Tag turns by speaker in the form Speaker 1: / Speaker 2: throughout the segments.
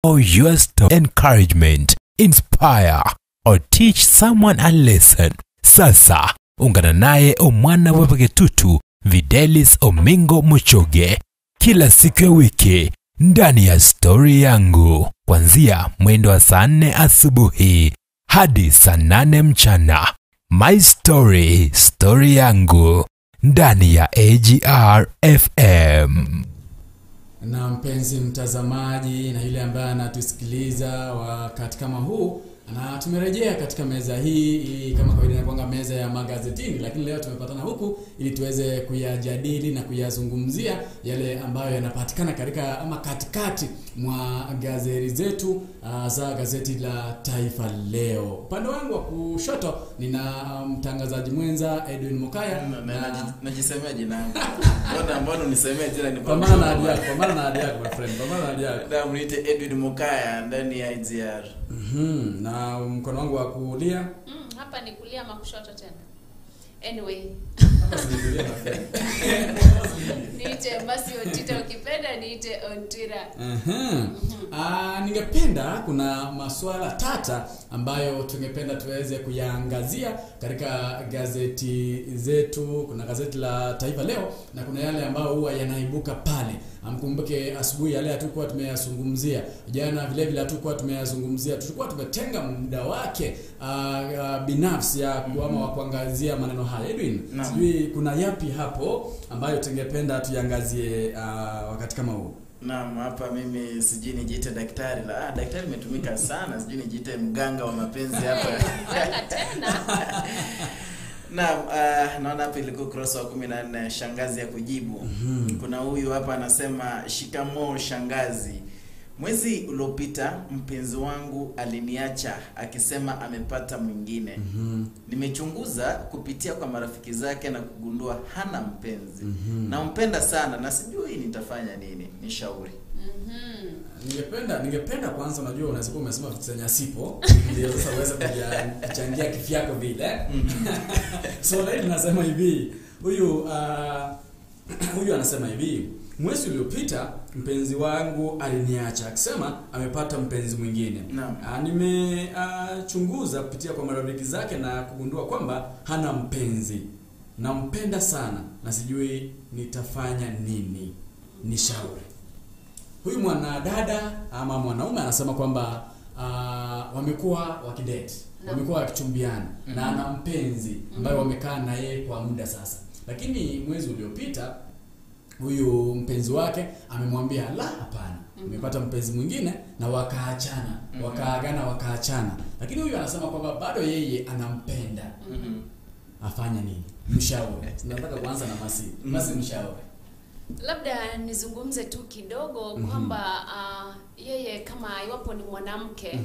Speaker 1: Or your story, encouragement, inspire or teach someone a lesson. Sasa ungana naye omwana wa Pagetutu Videlis Omingo Muchoge kila siku ya wiki ndani ya Story Yangu kuanzia mwendo wa saa 4 asubuhi hadi saa 8 mchana. My Story, Story Yangu ndani ya AGR FM.
Speaker 2: Na mpenzi mtazamaji na yule ambaye anatusikiliza wakati kama huu, na tumerejea katika meza hii kama kawaida inakuanga meza ya magazetini, lakini leo tumepatana huku ili tuweze kuyajadili na kuyazungumzia yale ambayo yanapatikana katika ama katikati mwa gazeti zetu za gazeti la Taifa Leo. Upande wangu wa kushoto nina mtangazaji mwenza Edwin Mokaya.
Speaker 3: Najisemea jina langu. Mbona unisemea jina ni
Speaker 2: pambana na hadi yako, pambana na hadi yako my friend, pambana na hadi yako.
Speaker 3: Na mniite Edwin Mokaya ndani ya IGR.
Speaker 2: Na mkono wangu wa kulia.
Speaker 4: Hapa ni kulia ama kushoto tena? Anyway.
Speaker 2: Hapa si kulia my friend.
Speaker 4: Niite basi Otita, ukipenda niite Ontira.
Speaker 2: Ningependa kuna masuala tata ambayo tungependa tuweze kuyaangazia katika gazeti zetu. Kuna gazeti la Taifa Leo na kuna yale ambayo huwa yanaibuka pale. Amkumbuke asubuhi yale hatukuwa tumeyazungumzia. Jana vile vile hatukuwa tumeyazungumzia. Tulikuwa tumetenga muda wake binafsi ya kuama wa kuangazia maneno haya. Edwin, sijui kuna yapi hapo ambayo tungependa tuyangazie wakati kama huu?
Speaker 3: Naam, hapa mimi sijui nijiite daktari la daktari imetumika sana, sijui nijiite mganga wa mapenzi hapa.
Speaker 4: Mganga tena.
Speaker 3: Naam, naona hapa ilikuwa ukurasa wa 14, shangazi ya kujibu. Kuna huyu hapa anasema, shikamoo shangazi. Mwezi uliopita mpenzi wangu aliniacha akisema amepata mwingine. Nimechunguza kupitia kwa marafiki zake na kugundua hana mpenzi. Nampenda sana na sijui nitafanya nini. Nishauri.
Speaker 2: Ningependa kwanza, unajua unaweza kuwa umesema vitu zenye asipo ndio sasa uweze kuchangia kifyako vile. So leo nasema hivi, huyu huyu anasema hivi: mwezi uliopita mpenzi wangu aliniacha akisema amepata mpenzi mwingine. Nimechunguza kupitia kwa marafiki zake na kugundua kwamba hana mpenzi. Nampenda sana na sijui nitafanya nini. Nishauri. Huyu mwanadada ama mwanaume anasema kwamba wamekuwa wakidate, wamekuwa wakichumbiana na ana mpenzi ambaye wamekaa na yeye kwa muda sasa. Lakini mwezi uliopita huyu mpenzi wake amemwambia la, hapana, nimepata mpenzi mwingine, na wakaachana, wakaagana, wakaachana. Lakini huyu anasema kwamba bado yeye anampenda. Afanye nini? Mshauri. Nataka kuanza na Masi. Masi, mshauri.
Speaker 4: Labda nizungumze tu kidogo kwamba yeye kama iwapo ni mwanamke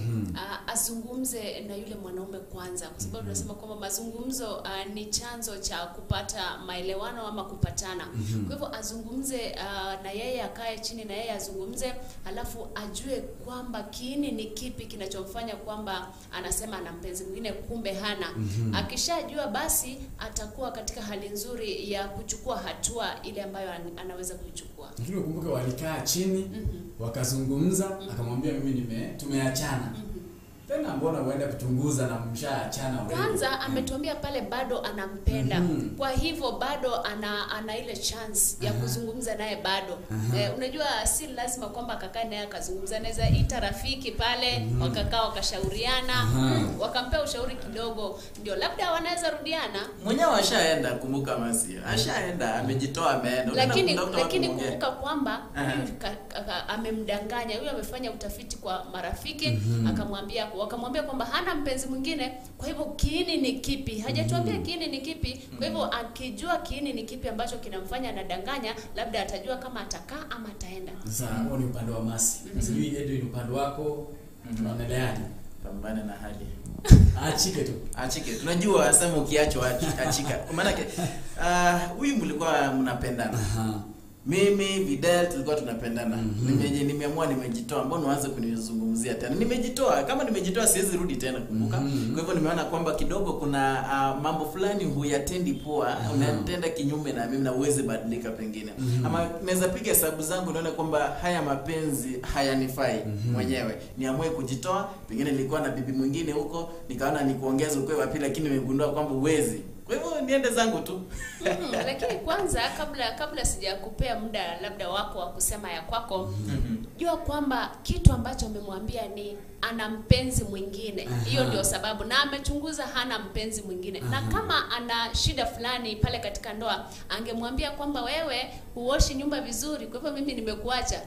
Speaker 4: azungumze na yule mwanaume kwanza, kwa sababu tunasema kwamba mazungumzo ni chanzo cha kupata maelewano ama kupatana. Kwa hivyo azungumze na yeye, akae chini na yeye azungumze, alafu ajue kwamba kiini ni kipi kinachomfanya kwamba anasema ana mpenzi mwingine kumbe hana. Akishajua basi atakuwa katika hali nzuri ya kuchukua hatua ile ambayo anaweza kuichukua.
Speaker 2: Lakini ukumbuke walikaa chini wakazungumza, akamwambia mimi tumeachana. Tena mbona uende kuchunguza na mshaachana wewe?
Speaker 4: Kwanza ametuambia pale bado anampenda. Kwa hivyo bado ana ile chance ya kuzungumza naye bado. Unajua si lazima kwamba akakae naye akazungumza, anaweza ita rafiki pale, wakakaa wakashauriana, wakampea ushauri kidogo, ndio labda wanaweza rudiana.
Speaker 3: Mwenyewe ashaenda, kumbuka Masi. Ashaenda, amejitoa, ameenda.
Speaker 4: Lakini kumbuka kwamba amemdanganya. Huyu amefanya utafiti kwa marafiki, akamwambia wakamwambia kwamba hana mpenzi mwingine. Kwa hivyo kiini ni kipi? Hajatuambia kiini ni kipi. Kwa hivyo akijua kiini ni kipi ambacho kinamfanya anadanganya, labda atajua kama atakaa ama ataenda.
Speaker 2: Sasa huo ni upande wa Masi. Sijui Edwin upande wako tunaendeleaje?
Speaker 3: Pambana na hali.
Speaker 2: Achike tu.
Speaker 3: Achike. Tunajua sema ukiachwa achika. Kwa maana huyu mlikuwa mnapendana. Mimi Vidal tulikuwa tunapendana. Nimeamua nimejitoa. Mbona uanze kunizungumzia tena? Nimejitoa. Kama nimejitoa siwezi rudi tena, kumbuka. Kwa hivyo nimeona kwamba kidogo kuna mambo fulani huyatendi poa, unatenda kinyume na mimi na uweze badilika pengine. Ama naweza piga hesabu zangu nione kwamba haya mapenzi hayanifai mwenyewe. Niamue kujitoa, pengine nilikuwa na bibi mwingine huko, nikaona nikuongeze ukwe wapi, lakini nimegundua kwamba uwezi. Kwa hivyo niende zangu tu.
Speaker 4: Lakini kwanza kabla sijakupea muda labda wako wa kusema ya kwako, jua kwamba kitu ambacho umemwambia ni ana mpenzi mwingine. Hiyo ndio sababu, na amechunguza hana mpenzi mwingine. Na kama ana shida fulani pale katika ndoa, angemwambia kwamba wewe huoshi nyumba vizuri, kwa hivyo mimi nimekuacha.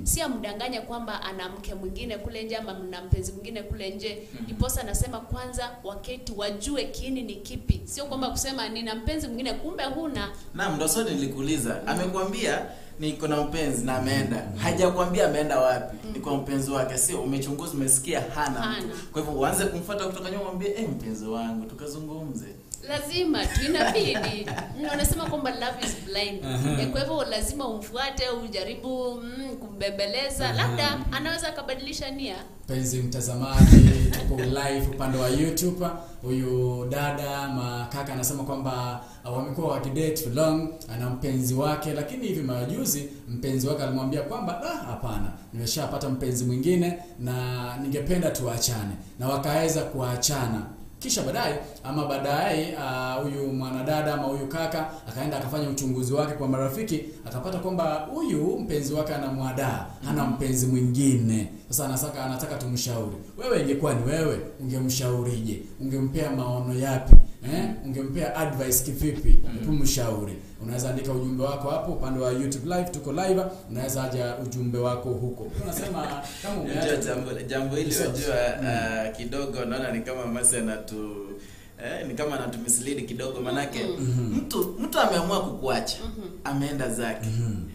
Speaker 4: Si amdanganye kwamba ana mke mwingine kule nje ama ana mpenzi mwingine kule nje. Ndiposa anasema kwanza waketi wajue kiini ni kipi. Sio kwamba kusema nina mpenzi mwingine kumbe huna.
Speaker 3: Naam, ndio swali nilikuuliza. Amekwambia niko na mpenzi na ameenda. Hajakwambia ameenda wapi. Ni kwa mpenzi wake, sio? Umechunguza, umesikia hana mtu. Kwa hivyo uanze kumfuata kutoka nyuma, mwambie mpenzi wangu tukazungumze.
Speaker 4: Lazima tu, inabidi. Wanasema kwamba love is blind. Kwa hivyo lazima umfuate, ujaribu kumbembeleza, labda anaweza akabadilisha nia.
Speaker 2: Mpenzi mtazamaji, tuko live upande wa YouTube. Huyu dada makaka anasema kwamba wamekuwa wakidate for long, ana mpenzi wake, lakini hivi majuzi mpenzi wake alimwambia kwamba hapana, nimeshapata mpenzi mwingine na ningependa tuachane, na wakaweza kuachana. Kisha baadaye huyu mwanadada ama huyu kaka akaenda akafanya uchunguzi wake kwa marafiki, akapata kwamba huyu mpenzi wake anamwadaa, hana mpenzi mwingine. Sasa anataka tumshauri. Wewe ingekuwa ni wewe, ungemshaurije? Ungempea maono yapi? Ungempea advice kivipi? Tumshauri. Unaweza andika ujumbe wako hapo upande wa YouTube live, tuko live, unaweza aja ujumbe wako huko. Unasema kama umeacha
Speaker 3: jambo hili, unajua kidogo naona ni kama Masi ni kama anatumislead kidogo, manake mtu ameamua kukuacha, ameenda zake,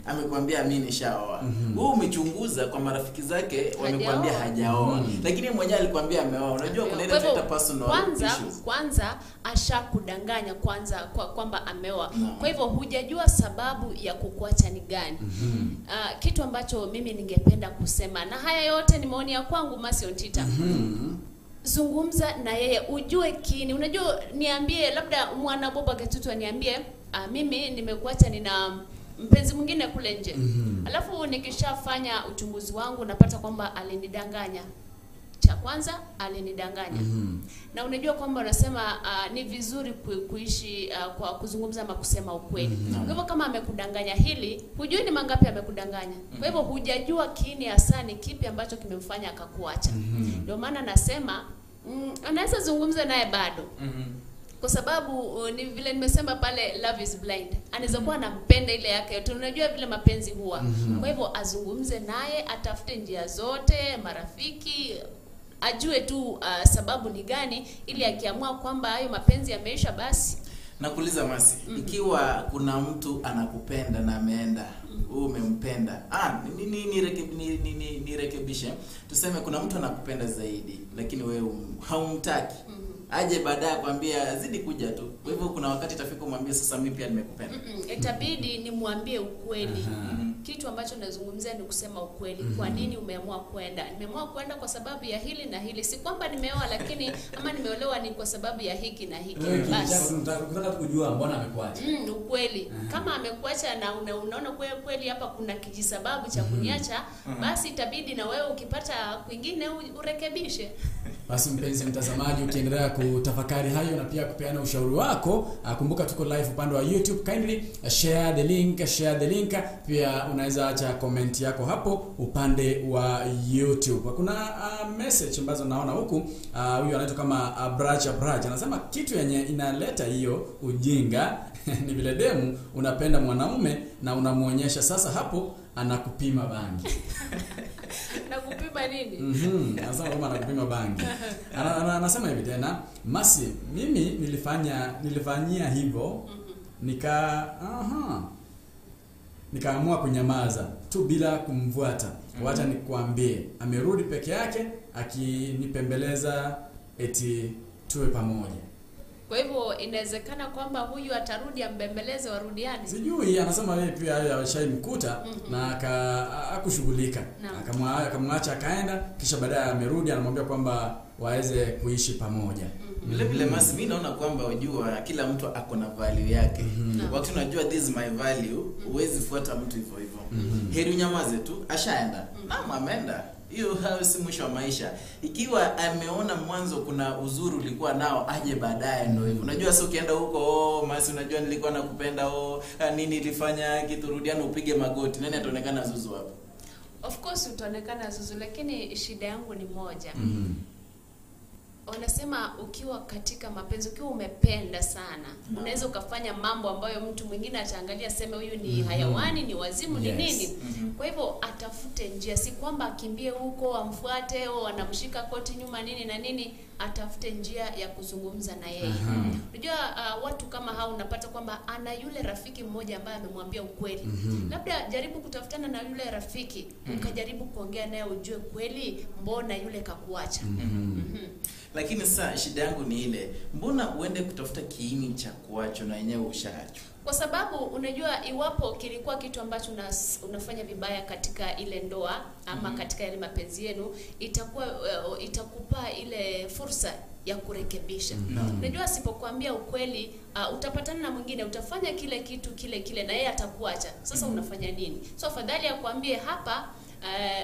Speaker 3: amekwambia mimi nishaoa. Wewe umechunguza kwa marafiki zake wamekwambia hajaoa, lakini mwenyewe alikwambia ameoa. Unajua kuna ile tunaita personal issues.
Speaker 4: Kwanza ashakudanganya kwanza kwamba ameoa. Kwa hivyo hujajua sababu ya kukuacha ni gani. Kitu ambacho mimi ningependa kusema, na haya yote ni maoni ya kwangu Masi Ontita. Zungumza na yeye ujue kini. Unajua, niambie labda mwana Boba Getutu aniambie mimi nimekuacha nina mpenzi mwingine kule nje. Alafu nikishafanya uchunguzi wangu napata kwamba alinidanganya. Cha kwanza alinidanganya. Na unajua kwamba unasema ni vizuri kuishi kwa kuzungumza ama kusema ukweli. Kwa hivyo kama amekudanganya hili, hujui ni mangapi amekudanganya. Kwa hivyo hujajua kiini hasa ni kipi ambacho kimemfanya akakuacha. Ndio maana nasema anaweza zungumza naye bado. Kwa sababu ni vile nimesema pale, love is blind. Anaweza kuwa anampenda ile yake yote. Unajua vile mapenzi huwa. Kwa hivyo azungumze naye, atafute njia zote, marafiki, ajue tu sababu ni gani, ili akiamua kwamba hayo mapenzi yameisha basi.
Speaker 3: Nakuuliza Masi, ikiwa kuna mtu anakupenda na ameenda, wewe umempenda. Nirekebishe. Tuseme kuna mtu anakupenda zaidi, lakini wewe haumtaki. Aje baadaye kwambia zidi kuja tu. Kwa hivyo kuna wakati itafika umwambie sasa mimi pia nimekupenda.
Speaker 4: Itabidi nimwambie ukweli. Kitu ambacho nazungumzia ni kusema ukweli. Kwa nini umeamua kwenda? Nimeamua kwenda kwa sababu ya hili na hili. Si kwamba nimeoa lakini ama nimeolewa ni kwa sababu ya hiki na hiki.
Speaker 2: Basi unataka kujua mbona amekuacha.
Speaker 4: Ukweli. Kama amekuacha na unaona kweli hapa kuna kijisababu cha kuniacha, basi itabidi na wewe ukipata kwingine urekebishe.
Speaker 2: Basi mpenzi mtazamaji, ukiendelea kutafakari hayo na pia kupeana ushauri wako, kumbuka tuko live upande wa YouTube. Kindly share the link, share the link. Pia unaweza acha comment yako hapo upande wa YouTube. Kuna message ambazo naona huku. Huyu anaitwa kama Bracha Bracha. Anasema kitu yenye inaleta hiyo ujinga ni vile demu unapenda mwanaume na unamuonyesha, sasa hapo anakupima bangi.
Speaker 4: Nakupima nini?
Speaker 2: Anasema kama anakupima bangi. Anasema hivi tena, Masi, mimi nilifanyia hivyo, nikaamua kunyamaza tu bila kumvuata. Wacha nikuambie, amerudi peke yake akinipembeleza eti tuwe pamoja.
Speaker 4: Kwa hivyo inawezekana kwamba huyu atarudi ambembeleze warudiane.
Speaker 2: Sijui, anasema yeye pia hayo ashaimkuta na hakushughulika. Akamwacha akaenda, kisha baadaye amerudi anamwambia kwamba waweze kuishi pamoja.
Speaker 3: Vile vile masi mimi naona kwamba unajua kila mtu ako na value yake. Wakati unajua this is my value, huwezi fuata mtu hivyo hivyo. Heri unyamaze tu, ashaenda. Naam, ameenda. Hiyo si mwisho wa maisha. Ikiwa ameona mwanzo kuna uzuri ulikuwa nao, aje baadaye ndio hivyo. Unajua sio ukienda huko, masi unajua nilikuwa nakupenda, nini ilifanya kitu, rudiana upige magoti. Nani ataonekana zuzu hapo?
Speaker 4: Of course utaonekana zuzu, lakini shida yangu ni moja. Wanasema ukiwa katika mapenzi, ukiwa umependa sana, unaweza ukafanya mambo ambayo mtu mwingine ataangalia aseme huyu ni hayawani, ni wazimu, ni nini. Kwa hivyo atafute njia, si kwamba akimbie huko amfuate au anamshika koti nyuma nini na nini, atafute njia ya kuzungumza na yeye. Unajua watu kama hao unapata kwamba ana yule rafiki mmoja ambaye amemwambia ukweli. Labda jaribu kutafutana na yule rafiki, ukajaribu kuongea naye ujue kweli mbona yule kakuacha.
Speaker 3: Lakini sasa shida yangu ni ile, mbona uende kutafuta kiini cha kuacho na yenyewe ushaachwa?
Speaker 4: Kwa sababu unajua iwapo kilikuwa kitu ambacho unafanya vibaya katika ile ndoa ama katika ile mapenzi yenu, itakuwa itakupa ile fursa ya kurekebisha. Unajua asipokuambia ukweli, utapatana na mwingine, utafanya kile kitu kile kile na yeye atakuacha. Sasa unafanya nini? So afadhali akwambie hapa,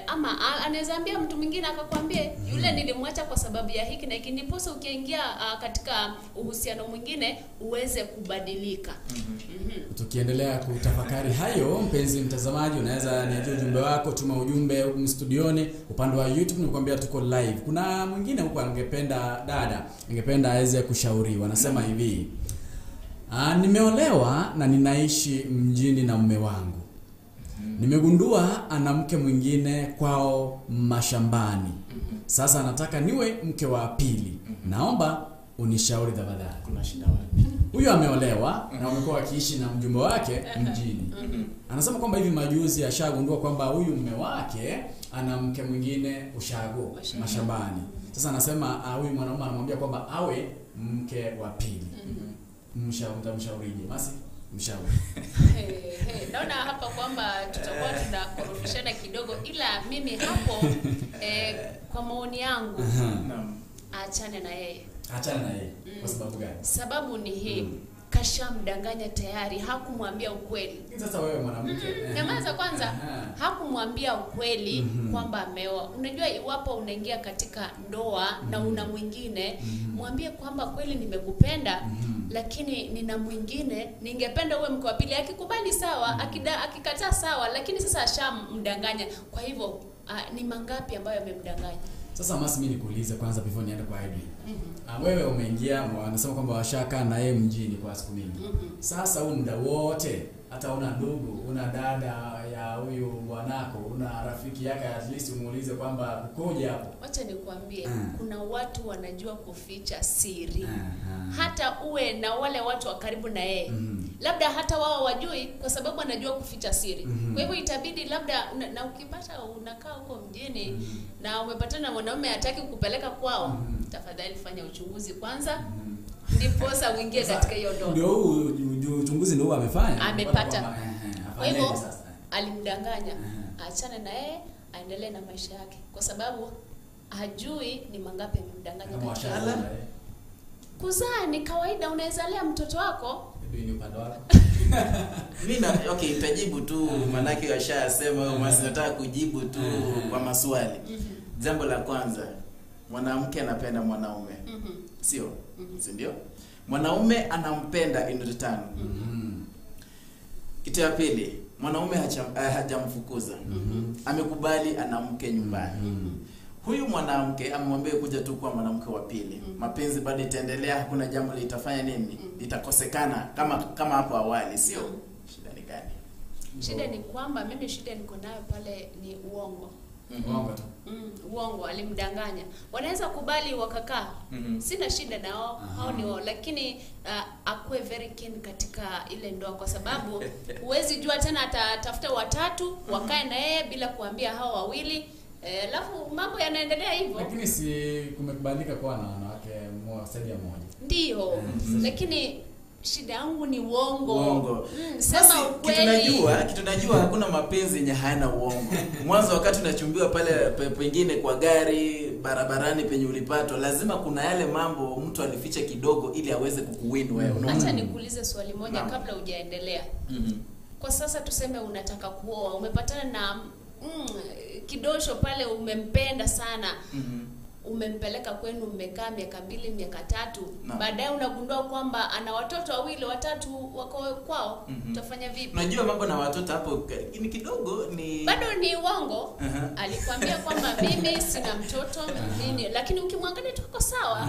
Speaker 4: ama anaweza ambia mtu mwingine akakwambie yule nilimwacha kwa sababu ya hiki na hiki, ndiposa ukiingia katika uhusiano mwingine uweze kubadilika.
Speaker 2: Tukiendelea kutafakari hayo, mpenzi mtazamaji, unaweza niachie ujumbe wako, tuma ujumbe huku studioni upande wa YouTube, nikwambia tuko live. Kuna mwingine huko angependa dada, angependa aweze kushauriwa. Anasema hivi: nimeolewa na ninaishi mjini na mume wangu. Nimegundua ana mke mwingine kwao mashambani. Sasa nataka niwe mke wa pili. Naomba unishauri tafadhali.
Speaker 3: Kuna shida wapi?
Speaker 2: Huyu ameolewa na wamekuwa wakiishi na mjumbe wake mjini. Anasema kwamba hivi majuzi ashagundua kwamba huyu mume wake ana mke mwingine ushago mashambani. Sasa anasema huyu mwanaume anamwambia kwamba awe mke wa pili. Mshaurije? Basi mshauri.
Speaker 4: Naona hapa kwamba tutakuwa tunakorofishana kidogo, ila mimi hapo kwa maoni yangu aachane na yeye.
Speaker 2: Achana na yeye. Kwa sababu gani?
Speaker 4: Sababu ni hii. Kashamdanganya tayari, hakumwambia ukweli.
Speaker 2: Sasa wewe mwanamke,
Speaker 4: nyamaza kwanza. Hakumwambia ukweli kwamba ameoa. Unajua iwapo unaingia katika ndoa na una mwingine, mwambie kwamba kweli nimekupenda, lakini nina mwingine, ningependa uwe mke wa pili. Akikubali sawa, akikataa sawa, lakini sasa ashamdanganya. Kwa hivyo ni mangapi ambayo amemdanganya?
Speaker 2: Sasa masi mimi nikuulize kwanza before niende kwa Edwin. Wewe umeingia, wanasema kwamba washakaa na yeye mjini kwa siku mingi. Sasa huu muda wote hata una ndugu, una dada ya huyu bwanako, una rafiki yake, at least umuulize kwamba kukoje hapo.
Speaker 4: Wacha nikwambie, kuna watu wanajua kuficha siri. Hata uwe na wale watu wa karibu na yeye, labda hata wao wajui kwa sababu anajua kuficha siri. Kwa hivyo itabidi labda na ukipata unakaa huko mjini na umepatana na mwanaume hataki kukupeleka kwao, tafadhali fanya uchunguzi kwanza. Ndiposa uingie katika hiyo ndoa.
Speaker 2: Ndio uchunguzi ndio amefanya.
Speaker 4: Amepata. Kwa hivyo alimdanganya. Aachane na yeye, aendelee na maisha yake kwa sababu hajui ni mangapi amemdanganya. Kuzaa ni kawaida, unaweza lea mtoto wako.
Speaker 2: Ni upande wako.
Speaker 3: Mimi na okay, nitajibu tu manake washasema, masi nataka kujibu tu kwa maswali. Jambo la kwanza, mwanamke anapenda mwanaume. Sio? Si ndio? Mwanaume anampenda in return. Kitu ya pili, mwanaume hajamfukuza. Amekubali ana mke nyumbani. Huyu mwanamke amemwambia kuja tu kwa mwanamke wa pili. Mapenzi bado itaendelea, hakuna jambo litafanya nini? Litakosekana kama hapo awali, sio? Shida ni gani?
Speaker 4: Shida ni kwamba mimi shida niko nayo pale ni uongo.
Speaker 2: Uongo tu.
Speaker 4: Uongo, alimdanganya. Wanaweza kubali wakakaa. Sina shida nao, hao ni wao, lakini akuwe very keen katika ile ndoa kwa sababu huwezi jua tena atatafuta watatu wakae na yeye bila kuambia hao wawili. Alafu mambo yanaendelea hivyo.
Speaker 2: Lakini si kumekubalika kwa na wanawake zaidi ya moja.
Speaker 4: Ndio. Lakini shida yangu ni uongo.
Speaker 3: Uongo.
Speaker 4: Sema ukweli.
Speaker 3: Kitu najua hakuna mapenzi yenye hayana uongo. Mwanzo wakati unachumbiwa pale pengine kwa gari, barabarani penye ulipatwa, lazima kuna yale mambo mtu alificha kidogo ili aweze kukuwin wewe.
Speaker 4: Acha nikuulize swali moja kabla hujaendelea. Kwa sasa tuseme unataka kuoa, umepatana na kidosho pale, umempenda sana. Umempeleka kwenu, mmekaa miaka 2, miaka 3. Baadaye unagundua kwamba ana watoto 2 3 wako kwao. Utafanya vipi?
Speaker 3: Unajua mambo na watoto hapo ni kidogo ni
Speaker 4: bado ni uongo. Alikwambia kwamba mimi sina mtoto nini, lakini ukimwangalia tuko sawa.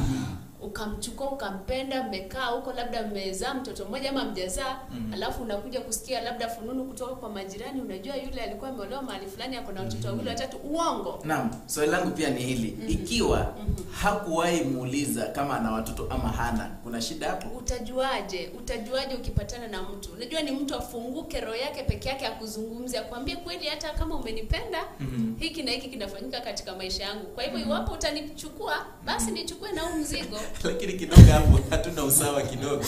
Speaker 4: Ukamchukua ukampenda, mmekaa huko, labda mmezaa mtoto mmoja ama mjazaa, alafu unakuja kusikia labda fununu kutoka kwa majirani, unajua yule alikuwa ameolewa mahali fulani ako na watoto 2 3. Uongo.
Speaker 3: Naam, swali langu pia ni hili. Ikiwa hakuwahi muuliza kama ana watoto ama hana, kuna shida hapo?
Speaker 4: Utajuaje? Utajuaje ukipatana na mtu? Unajua ni mtu afunguke roho yake peke yake akuzungumzie, akwambie kweli hata kama umenipenda, hiki na hiki kinafanyika katika maisha yangu. Kwa hivyo iwapo utanichukua, basi nichukue na huu mzigo.
Speaker 3: Lakini kidogo hapo hatuna usawa kidogo.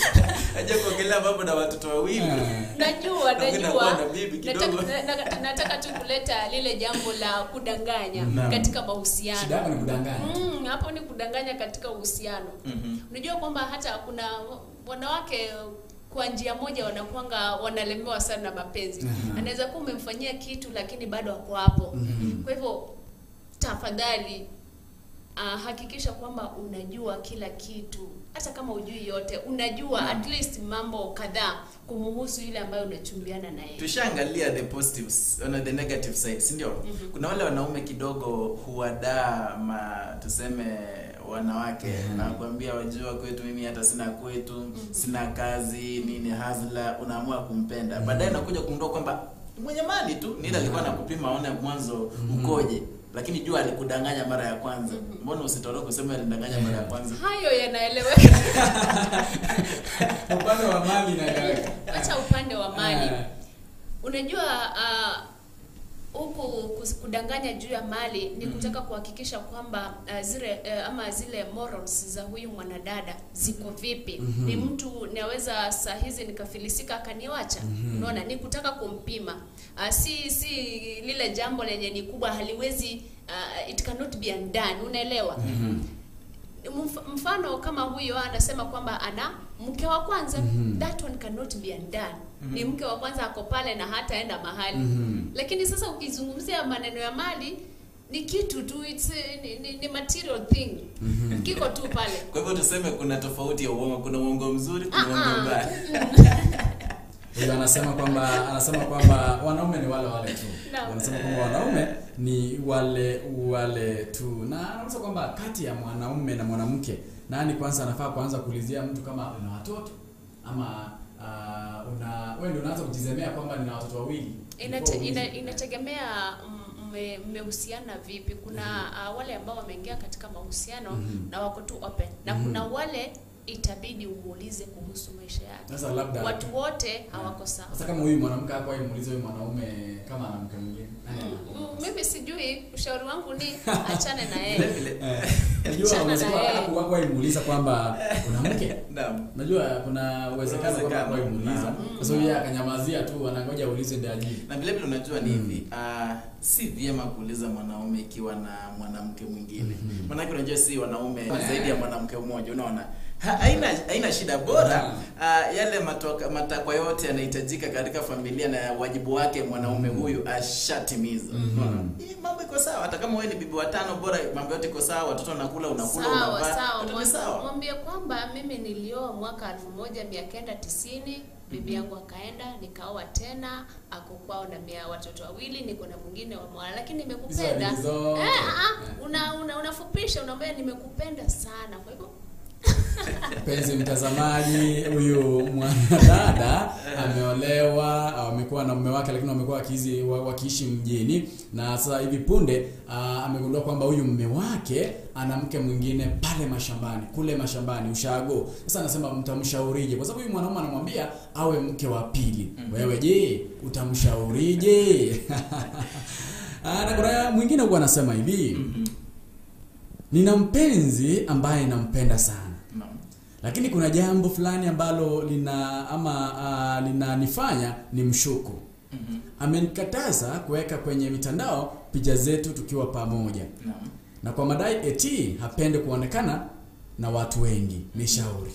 Speaker 3: Haja kuongelea mambo na watoto wawili.
Speaker 4: Najua. Nataka tu kuleta lile jambo la kudanganya katika mahusiano.
Speaker 2: Shida hapo ni kudanganya.
Speaker 4: Hapo ni kudanganya katika uhusiano. Unajua kwamba hata kuna wanawake kwa njia moja wanakuanga wanalemewa sana na mapenzi. Anaweza kuwa umemfanyia kitu lakini bado ako hapo. Kwa hivyo tafadhali hakikisha kwamba unajua kila kitu. Hata kama hujui yote, unajua at least mambo kadhaa kumhusu yule ambaye unachumbiana naye.
Speaker 3: Tushaangalia the positives on the negative side, si ndio? Kuna wale wanaume kidogo huadaa tuseme wanawake na kuambia wajua kwetu mimi hata sina kwetu, sina kazi, nini hazla, unaamua kumpenda. Baadaye nakuja kugundua kwamba mwenye mali tu, ni ile alikuwa anakupima aone mwanzo ukoje. Lakini jua alikudanganya mara ya kwanza. Mbona usitoroke useme alidanganya mara ya kwanza?
Speaker 4: Hayo yanaeleweka.
Speaker 2: Upande wa mali inaeleweka.
Speaker 4: Acha upande wa mali. Unajua huku kudanganya juu ya mali ni kutaka kuhakikisha kwamba zile morals za huyu mwanadada ziko vipi. Ni mtu naweza saa hizi nikafilisika akaniacha. Unaona, ni kutaka kumpima. Si lile jambo lenye ni kubwa haliwezi, it cannot be undone, unaelewa? Mfano kama huyo anasema kwamba ana mke wa kwanza, that one cannot be undone. Ni mke wa kwanza ako pale na hataenda mahali. Lakini sasa ukizungumzia maneno ya mali ni kitu tu, it's ni material thing. Kiko tu pale.
Speaker 3: Kwa hivyo tuseme kuna tofauti ya uongo, kuna uongo mzuri, kuna uongo mbaya.
Speaker 2: Huyo anasema kwamba wanaume ni wale wale tu. Anasema kwamba wanaume ni wale wale tu. Na anasema kwamba kati ya mwanaume na mwanamke, nani kwanza anafaa kuanza kuulizia mtu kama una watoto ama wewe ndio unaanza kujizemea kwamba nina watoto wawili?
Speaker 4: Inategemea mmehusiana vipi. Kuna wale ambao wameingia katika mahusiano na wako tu open, na kuna wale itabidi umuulize kuhusu maisha yake.
Speaker 2: Sasa labda
Speaker 4: watu wote hawako sawa.
Speaker 2: Sasa kama huyu mwanamke hapo aimuulize huyu mwanaume kama ana mke mwingine.
Speaker 4: Mimi sijui, ushauri wangu ni achane na yeye.
Speaker 2: Unajua unaweza hapo aimuuliza kwamba una mke?
Speaker 3: Naam.
Speaker 2: Unajua kuna uwezekano kwamba hapo aimuuliza. Sasa yeye akanyamazia tu, anangoja uulize ndio ajibu.
Speaker 3: Na vile vile unajua ni hivi, si vyema kuuliza mwanaume ikiwa na mwanamke mwingine. Maana unajua si wanaume zaidi ya mwanamke mmoja, unaona? Haina shida, bora yale matakwa yote yanahitajika katika familia na wajibu wake mwanaume huyu ashatimiza. Mambo iko sawa, hata kama wewe ni bibi wa 5, bora mambo yote iko sawa, watoto wanakula, unakula, unavaa,
Speaker 4: yote sawa. Mwambie kwamba mimi nilioa mwaka 1990, bibi yangu akaenda, nikaoa tena, ako kwao na watoto wawili, niko na mwingine wa mwana, lakini nimekupenda. Unafupisha, unaambia nimekupenda sana. Kwa hivyo
Speaker 2: Mpenzi mtazamaji, huyu mwanadada ameolewa, amekuwa na mume wake, lakini wamekuwa wakiishi mjini, na sasa hivi punde amegundua kwamba huyu mume wake ana mke mwingine pale mashambani, kule mashambani ushago. Sasa anasema mtamshaurije? Kwa sababu huyu mwanaume anamwambia awe mke wa pili. Wewe je, utamshaurije? Na kuna mwingine huko anasema hivi, nina mpenzi ambaye nampenda sana. Lakini kuna jambo fulani ambalo lina ama linanifanya ni mshuku. Amenikataza kuweka kwenye mitandao picha zetu tukiwa pamoja. Na kwa madai eti hapendi kuonekana na watu wengi. Ni shauri.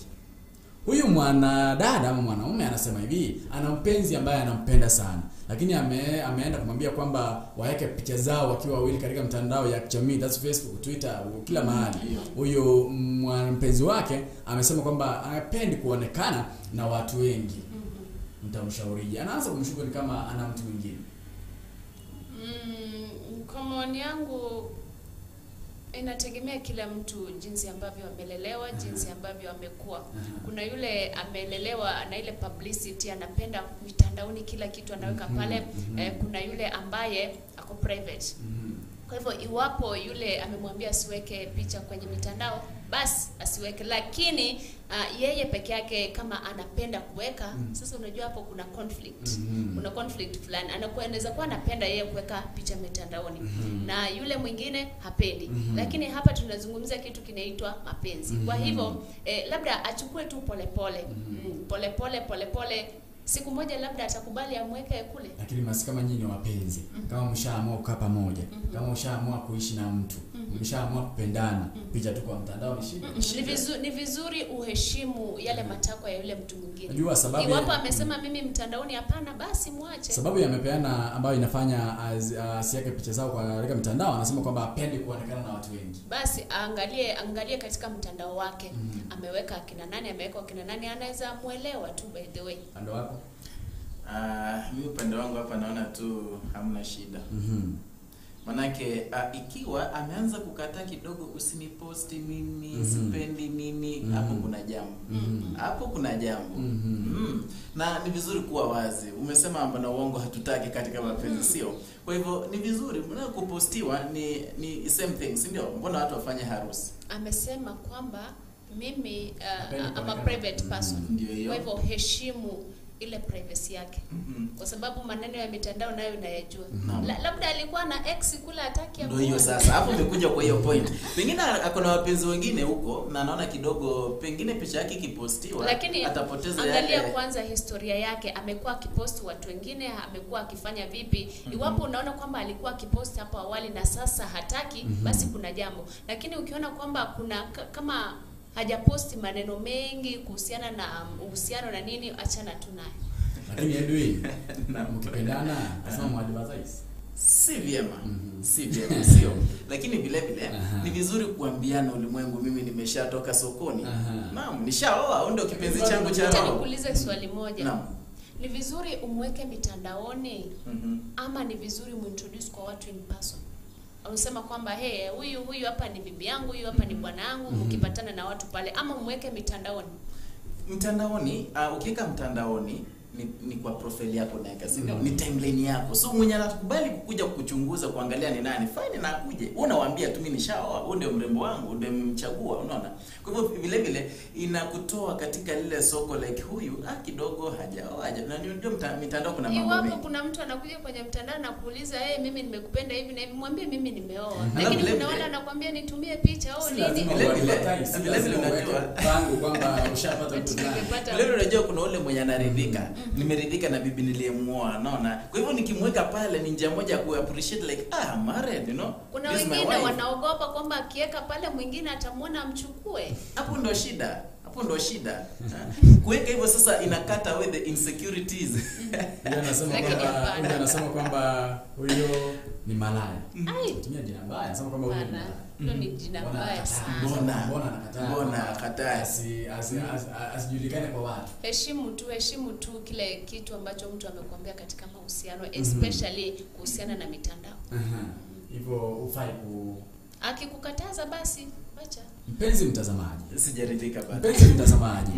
Speaker 2: Huyu mwanadada ama mwanaume anasema hivi, ana mpenzi ambaye anampenda sana, lakini ameenda kumwambia kwamba waeke picha zao wakiwa wawili katika mtandao ya kijamii, that's Facebook, Twitter, kila mahali. Huyu mpenzi wake amesema kwamba hapendi kuonekana na watu wengi. Mtamshaurije? Anaanza kumshuku ni kama ana mtu mwingine.
Speaker 4: Kwa maoni yangu inategemea kila mtu jinsi ambavyo amelelewa, jinsi ambavyo amekuwa. Kuna yule amelelewa na ile publicity, anapenda mitandaoni, kila kitu anaweka pale. Kuna yule ambaye ako private. Kwa hivyo iwapo yule amemwambia asiweke picha kwenye mitandao, basi asiweke. Lakini yeye peke yake kama anapenda kuweka, sasa unajua hapo kuna conflict. Kuna conflict fulani. Anaweza kuwa anapenda yeye kuweka picha mitandaoni na yule mwingine hapendi. Lakini hapa tunazungumzia kitu kinaitwa mapenzi. Kwa hivyo labda achukue tu polepole. Polepole polepole. Siku moja labda atakubali amweke kule.
Speaker 2: Lakini masi kama nyinyi ni wapenzi, kama mshaamua kukaa pamoja, kama ushaamua kuishi na mtu, mshaamua kupendana, picha tu kwa mtandao ni shida.
Speaker 4: Ni vizuri uheshimu yale matakwa ya yule mtu mwingine.
Speaker 2: Unajua sababu
Speaker 4: iwapo amesema mimi mtandaoni hapana, basi muache.
Speaker 2: Sababu yamepeana ambayo inafanya asiweke picha zao kwa katika mtandao, anasema kwamba hapendi kuonekana na watu wengi.
Speaker 4: Basi angalie katika mtandao wake. Ameweka akina nani, ameweka akina nani, anaweza muelewa tu by the way.
Speaker 2: Ando wako?
Speaker 3: Mimi upande wangu hapa naona tu hamna shida. Manake ikiwa ameanza kukataa kidogo, usiniposti mimi, sipendi nini, hapo kuna jambo. Hapo kuna jambo. Na ni vizuri kuwa wazi. Umesema mbona uongo hatutaki katika mapenzi, sio? Kwa hivyo ni vizuri mbona kupostiwa ni same thing, si ndio? Mbona watu wafanye harusi?
Speaker 4: Amesema kwamba mimi I'm a private person. Kwa hivyo heshimu ile privacy yake. Kwa sababu maneno ya mitandao nayo unayajua. Labda alikuwa na ex kule hataki.
Speaker 3: Ndio hiyo sasa. Hapo umekuja kwa hiyo point. Pengine akona wapenzi wengine huko na anaona kidogo pengine picha yake ikipostiwa atapoteza yale.
Speaker 4: Angalia kwanza historia yake, amekuwa akiposti watu wengine, amekuwa akifanya vipi? Iwapo unaona kwamba alikuwa akiposti hapo awali na sasa hataki, basi kuna jambo. Lakini ukiona kwamba kuna kama hajaposti maneno mengi kuhusiana na uhusiano na nini, achana tu naye.
Speaker 2: Lakini Edwin, mkipendana lazima muadvertise.
Speaker 3: Si vyema. Si vyema, sio. Lakini vile vile ni vizuri kuambiana ulimwengu, mimi nimeshatoka sokoni. Naam, nishaoa, ndio kipenzi changu cha roho.
Speaker 4: Nikuulize swali moja. Naam. Ni vizuri umweke mitandaoni ama ni vizuri muintroduce kwa watu in person? Unasema kwamba hey, huyu hapa ni bibi yangu, huyu hapa ni bwana yangu, mkipatana na watu pale, ama mweke mitandaoni?
Speaker 3: Mtandaoni, ukiweka mtandaoni ni kwa profile yako naweka, si ndio? Ni timeline yako. So mwenye anakubali kukuja kukuchunguza kuangalia ni nani, fine na akuje. Wewe unawaambia tu mimi nishaoa, huyu ndio mrembo wangu, ndio mchagua, unaona? Kwa hivyo vile vile inakutoa katika lile soko like huyu kidogo hajaoa. Na ndio mitandao kuna mambo mengi.
Speaker 4: Iwapo kuna mtu anakuja kwenye mtandao na kuuliza, "Hey, mimi nimekupenda hivi na hivi," mwambie mimi nimeoa. Lakini kuna wale anakuambia nitumie picha au nini.
Speaker 3: Vile vile unajua
Speaker 2: pango kwamba ushapata mtu fulani.
Speaker 3: Vile vile unajua kuna ule mwenye anaridhika. Nimeridhika na bibi niliyemuoa, naona. Kwa hivyo nikimweka pale ni njia moja ku appreciate like I'm married, you know.
Speaker 4: Kuna wengine wanaogopa kwamba akiweka pale mwingine atamuona amchukue.
Speaker 3: Hapo ndo shida. Hapo ndo shida. Kuweka hivyo sasa inakata away the insecurities.
Speaker 2: Yeye anasema kwamba huyo ni malaya. Tumia jina mbaya, anasema kwamba huyo ni malaya.
Speaker 4: Ndio ni jina mbaya sana.
Speaker 3: Mbona anakataa?
Speaker 2: Asijulikane kwa watu.
Speaker 4: Heshimu tu kile kitu ambacho mtu amekuambia katika mahusiano, especially kuhusiana na mitandao.
Speaker 2: Hivyo ufai ku
Speaker 4: akikukataza basi acha.
Speaker 2: Mpenzi mtazamaji,
Speaker 3: sijaridhika bado.
Speaker 2: Mpenzi mtazamaji.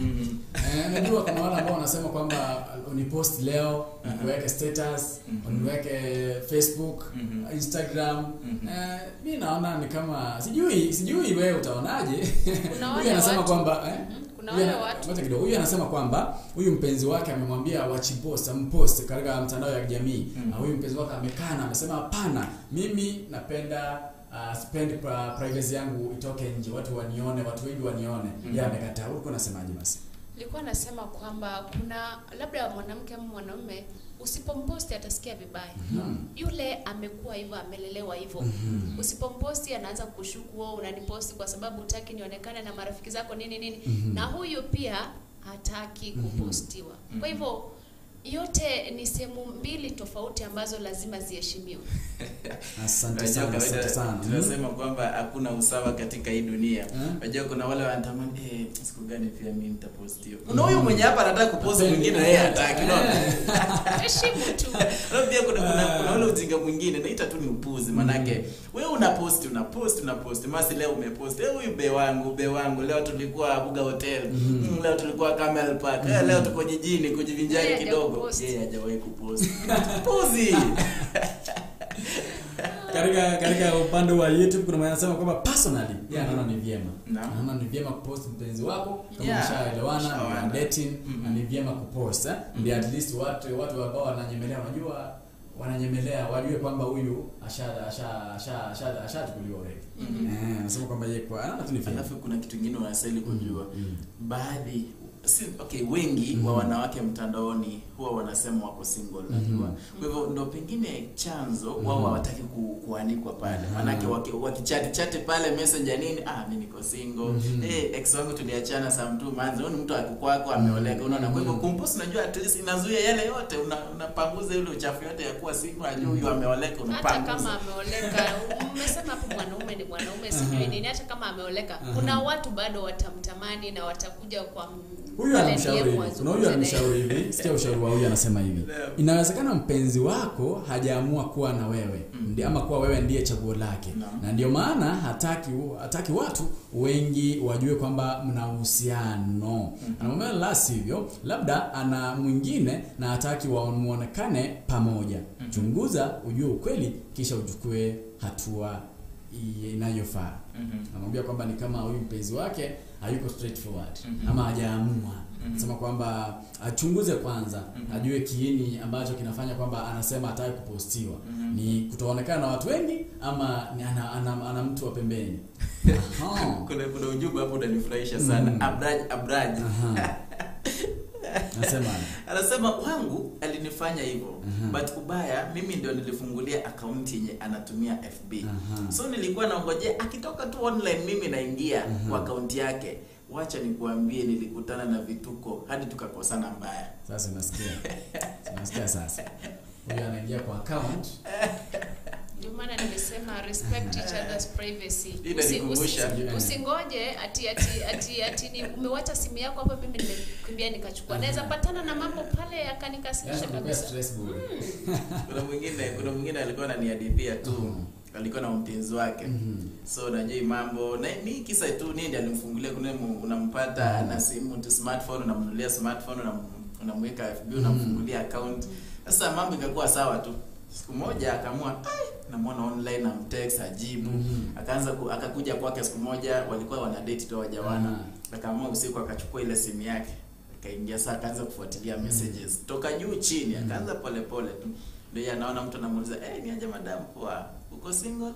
Speaker 2: Najua kuna wale ambao wanasema kwamba unipost leo, niweke status, uniweke Facebook, Instagram. Mimi naona ni kama sijui wewe utaonaje. Huyu anasema kwamba
Speaker 4: kuna wale watu.
Speaker 2: Ngoja kidogo. Huyu anasema kwamba huyu mpenzi wake amemwambia wachipost, ampost katika mtandao ya kijamii. Na huyu mpenzi wake amekana, amesema hapana, mimi napenda spend privacy yangu itoke nje, watu wanione, watu wengi wanione. Yeye amekataa. Ulikuwa unasemaje basi?
Speaker 4: Nilikuwa nasema kwamba kuna labda mwanamke ama mwanaume usipomposti atasikia vibaya. Yule amekuwa hivyo, amelelewa hivyo. Usipomposti anaanza kushuku, wewe unaniposti kwa sababu hutaki nionekane na marafiki zako nini nini. Na huyu pia hataki kupostiwa. Kwa hivyo yote ni sehemu mbili tofauti ambazo lazima ziheshimiwe.
Speaker 2: Asante sana, asante sana.
Speaker 3: Tunasema kwamba hakuna usawa katika hii dunia. Unajua kuna wale wanatamani siku gani pia mimi nitapostiwa. Kuna huyu mwenye hapa anataka kupost, mwingine yeye hataki, unaona?
Speaker 4: Heshimu tu.
Speaker 3: Alafu pia kuna ule ujinga mwingine naita tu ni upuzi, manake wewe unapost unapost. Masi leo umepost, huyu be wangu leo tulikuwa Abuga Hotel, leo tulikuwa Camel Park, leo tuko jijini kujivinjari kidogo. Yeye hajawahi kupost. Puzi.
Speaker 2: Katika upande wa YouTube kuna mwenye anasema kwamba personally yeye anaona ni vyema. Anaona ni vyema kupost mpenzi wako kama mshaelewana, na dating, na ni vyema kupost, ndio at least watu ambao wananyemelea, unajua wananyemelea wajue kwamba huyu ashachukuliwa already. Anasema kwamba yeye kwa anaona tu ni vyema.
Speaker 3: Alafu kuna kitu kingine wanastahili kujua. Baadhi wengi wa wanawake mtandaoni huwa wanasema wako single, unajua. Kwa hivyo ndio pengine chanzo wao hawataki kuanikwa pale. Manake wakichat pale messenger nini, mimi niko single. Ex wangu tuliachana some 2 months. Huyu mtu akukwako ameoleka, unaona. Kwa hivyo kumpost, unajua at least inazuia yale yote, unapanguza ile uchafu yote ya kuwa single, ajue huyu ameoleka, unapanguza.
Speaker 4: Hata kama ameoleka, umesema hapo mwanaume ni mwanaume sijui nini, hata kama ameoleka kuna watu bado watamtamani na watakuja kwa
Speaker 2: huyu anamshauri. Kuna huyu anamshauri hivi, sikia ushauri wa huyu anasema hivi. Inawezekana mpenzi wako hajaamua kuwa na wewe, ama kuwa wewe ndiye chaguo lake. Na ndio maana hataki watu wengi wajue kwamba mna uhusiano. Anamwambia la sivyo, labda ana mwingine na hataki waonekane pamoja. Chunguza ujue ukweli kisha uchukue hatua inayofaa. Anamwambia kwamba ni kama huyu mpenzi wake hayuko straightforward ama hajaamua. Sema kwamba achunguze kwanza, ajue kiini ambacho kinafanya kwamba anasema hataki kupostiwa. Ni kutoonekana na watu wengi ama ni ana mtu wa pembeni.
Speaker 3: Kuna ujumbe hapo unanifurahisha sana. Abraj. Anasema wangu alinifanya hivyo. But ubaya mimi ndio nilifungulia account yenye anatumia FB. So nilikuwa naongojea akitoka tu online mimi naingia kwa account yake. Wacha nikuambie, nilikutana na vituko hadi tukakosana mbaya.
Speaker 2: Sasa unasikia. Unasikia sasa. Huyu anaingia kwa account.
Speaker 4: Ndio maana nimesema respect each other's privacy. Usingoje ati ni umewacha simu yako hapa, mimi nimekimbia nikachukua. Naweza patana na mambo pale akanikasirisha kabisa.
Speaker 3: Kuna mwingine alikuwa ananihadithia tu. Alikuwa na mpenzi wake. So unajua mambo na ni kisa tu nini alimfungulia, kuna unampata na simu tu smartphone, unamnunulia smartphone, unamweka FB, unamfungulia account. Sasa mambo ikakuwa sawa tu. Siku moja akaamua namuona online na mtext ajibu. Akaanza akakuja kwake siku moja, walikuwa wana date tu hawajawana. Akaamua usiku akachukua ile simu yake. Akaingia saa akaanza kufuatilia messages toka juu chini, akaanza pole pole tu. Ndio anaona mtu anamuuliza, ni aje madam, poa, uko single?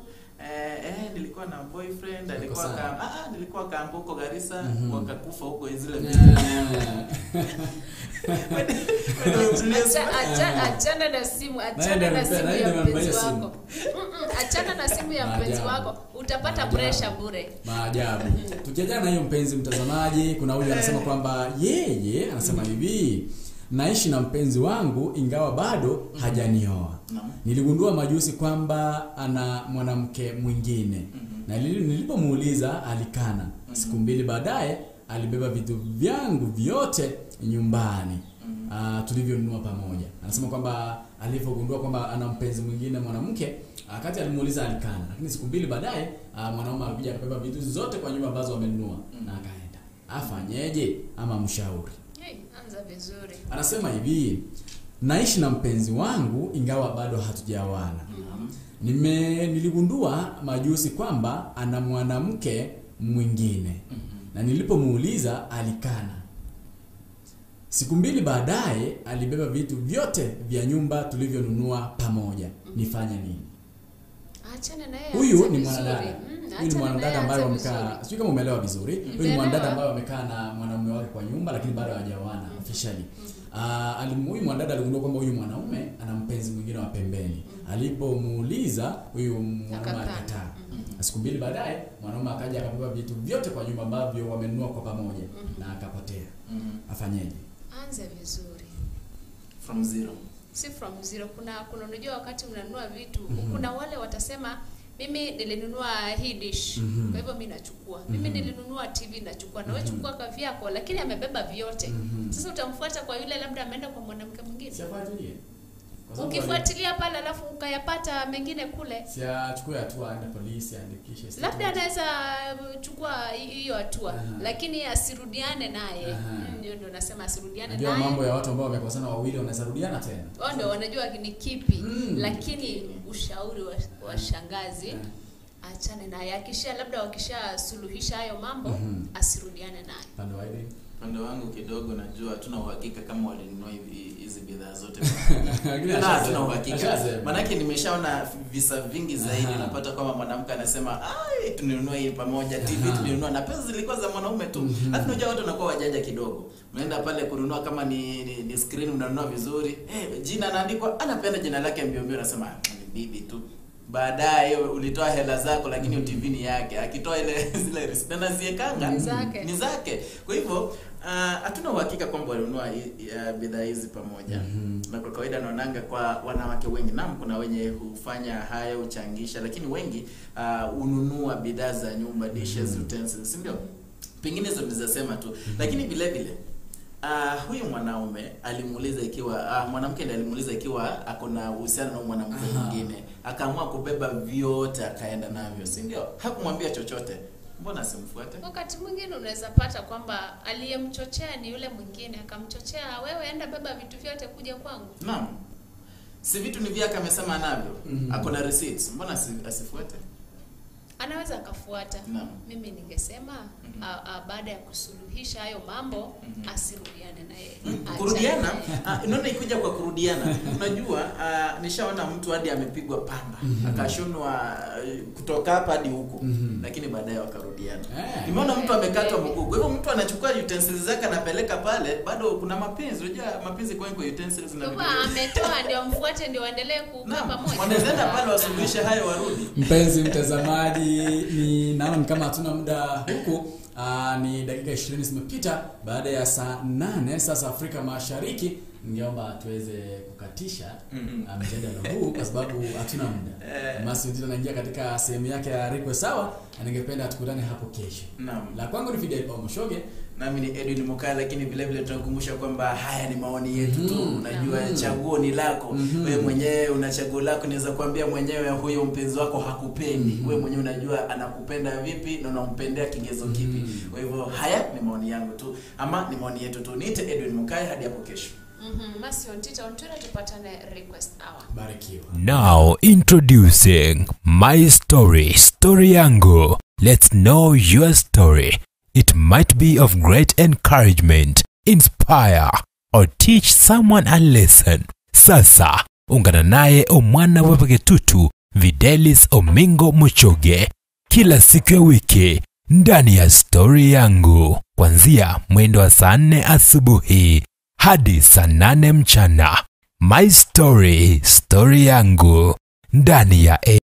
Speaker 3: Nilikuwa na boyfriend, alikuwa nilikuwa kambo huko Garissa, wakakufa huko zile.
Speaker 4: Achana na simu, achana na simu ya mpenzi wako. Achana na simu ya mpenzi wako, utapata pressure bure.
Speaker 2: Maajabu. Tukiachana na hiyo mpenzi mtazamaji, kuna huyu anasema kwamba yeye anasema hivi, naishi na mpenzi wangu ingawa bado hajanioa. Niligundua majuzi kwamba ana mwanamke mwingine. Na nilipomuuliza alikana. Siku mbili baadaye alibeba vitu vyangu vyote nyumbani. Tulivyonunua pamoja. Anasema kwamba alipogundua kwamba ana mpenzi mwingine mwanamke, wakati alimuuliza alikana. Lakini siku mbili baadaye mwanaume alikuja akabeba vitu zote kwa nyumba ambazo wamenunua na akaenda. Afanyeje ama mshauri?
Speaker 4: Anza vizuri.
Speaker 2: Anasema hivi, naishi na mpenzi wangu ingawa bado hatujaoana. Niligundua majuzi kwamba ana mwanamke mwingine. Na nilipomuuliza alikana. Siku mbili baadaye alibeba vitu vyote vya nyumba tulivyonunua pamoja. Nifanye nini?
Speaker 4: Achana na yeye.
Speaker 2: Huyu ni mwanadada. Huyu ni mwanadada ambaye wamekaa, sijui kama umeelewa vizuri. Huyu ni mwanadada ambaye wamekaa na mwanaume wake kwa nyumba, lakini bado hawajaoana officially. Huyu mwanadada aligundua kwamba huyu mwanaume ana mpenzi mwingine wa pembeni. Alipomuuliza huyu mwanaume alikataa. Siku mbili baadaye mwanaume akaja akabeba vitu vyote kwa nyumba ambavyo wamenunua kwa pamoja na akapotea. Afanyeje?
Speaker 4: Anze vizuri.
Speaker 3: From zero.
Speaker 4: Si from zero. Kuna unajua wakati mnanunua vitu, kuna wale watasema mimi nilinunua hii dish, kwa hivyo mimi nachukua. Mimi nilinunua TV nachukua, na wewe chukua kwa vyako, lakini amebeba vyote. Sasa utamfuata kwa yule labda ameenda kwa mwanamke mwingine.
Speaker 2: Sifuatilie.
Speaker 4: Ukifuatilia pale alafu ukayapata mengine kule.
Speaker 2: Si achukue hatua, aende polisi aandikishe.
Speaker 4: Labda anaweza chukua hiyo hatua, lakini asirudiane naye. Ndio ndio nasema asirudiane naye.
Speaker 2: Ndio mambo ya watu ambao wamekosana wawili wanaweza rudiana tena.
Speaker 4: Wao ndio wanajua ni kipi. Lakini ushauri wa shangazi, achane naye. Akisha labda wakishasuluhisha hayo mambo, asirudiane naye.
Speaker 2: Pande wa hivi.
Speaker 3: Pande wangu kidogo najua hatuna uhakika kama walinunua hizi bidhaa zote. Hatuna uhakika. Maana nimeshaona visa vingi zaidi, napata kwamba mwanamke anasema ai tulinunua hii pamoja, TV tulinunua, na pesa zilikuwa za mwanaume tu. Alafu unajua watu wanakuwa wajanja kidogo. Unaenda pale kununua kama ni screen unanunua vizuri. Jina anaandikwa, anapenda jina lake mbio mbio, anasema ni bibi tu. Baadaye ulitoa hela zako lakini TV ni yake. Akitoa ile zile receipt na ziekanga ni zake. Kwa hivyo hatuna uhakika kwamba walinunua bidhaa hizi pamoja. Na kwa kawaida naonanga kwa wanawake wengi, naam kuna wenye hufanya haya uchangisha, lakini wengi ununua bidhaa za nyumba, dishes, utensils, si ndio? Pengine hizo nilizosema tu. Lakini vile vile huyu mwanaume alimuuliza ikiwa mwanamke ndiye alimuuliza ikiwa ako na uhusiano na mwanamke mwingine. Akaamua kubeba vyote akaenda navyo, si ndio? Hakumwambia chochote. Mbona simfuate?
Speaker 4: Wakati mwingine unaweza pata kwamba aliyemchochea ni yule mwingine, akamchochea wewe enda beba vitu vyote kuja kwangu.
Speaker 3: Naam. Si vitu ni vyake amesema navyo. Ako na receipts. Mbona asifuate?
Speaker 4: Anaweza akafuata. Mimi ningesema baada ya kusuluhisha hayo mambo, asirudiane na yeye.
Speaker 3: Kurudiana? Unaona ikuja kwa kurudiana. Unajua nishaona mtu hadi amepigwa pamba, akashonwa kutoka hapa hadi huko, lakini baadaye wakarudiana. Nimeona mtu amekatwa mguu. Kwa hivyo mtu anachukua utensils zake anapeleka pale, bado kuna mapenzi. Unajua mapenzi kwa utensils na vitu.
Speaker 4: Ametoa ndio mfuate ndio waendelee kukaa pamoja.
Speaker 3: Wanaenda pale wasuluhishe hayo warudi.
Speaker 2: Mpenzi mtazamaji, ni naona ni kama hatuna muda huku. Ni dakika 20 zimepita baada ya saa 8 sasa Afrika Mashariki. Ningeomba tuweze kukatisha mjadala huu kwa sababu hatuna muda. Masi anaingia katika sehemu yake ya request sawa, na ningependa tukutane hapo kesho. La kwangu ni Fidel Paul.
Speaker 3: Nami ni Edwin Mukala, lakini vile vile tunakukumbusha kwamba haya ni maoni yetu tu. Unajua chaguo ni lako. Wewe mwenyewe una chaguo lako, unaweza kuambia mwenyewe huyo mpenzi wako hakupendi. Wewe mwenyewe unajua anakupenda vipi na unampendea kigezo kipi. Kwa hivyo haya ni maoni yangu tu ama ni maoni yetu tu. Niite Edwin Mukala hadi hapo kesho.
Speaker 4: Masi on Twitter, on Twitter tupatane request hour.
Speaker 2: Barikiwa.
Speaker 1: Now introducing My Story, Story Yangu. Let's know your story. It might be of great encouragement, inspire, or teach someone a lesson. Sasa, ungana naye omwana wepeketutu Videlis Omingo Muchoge kila siku ya wiki ndani ya Story Yangu, kuanzia mwendo wa saa 4 asubuhi hadi saa 8 mchana. My Story, Story Yangu ndani ya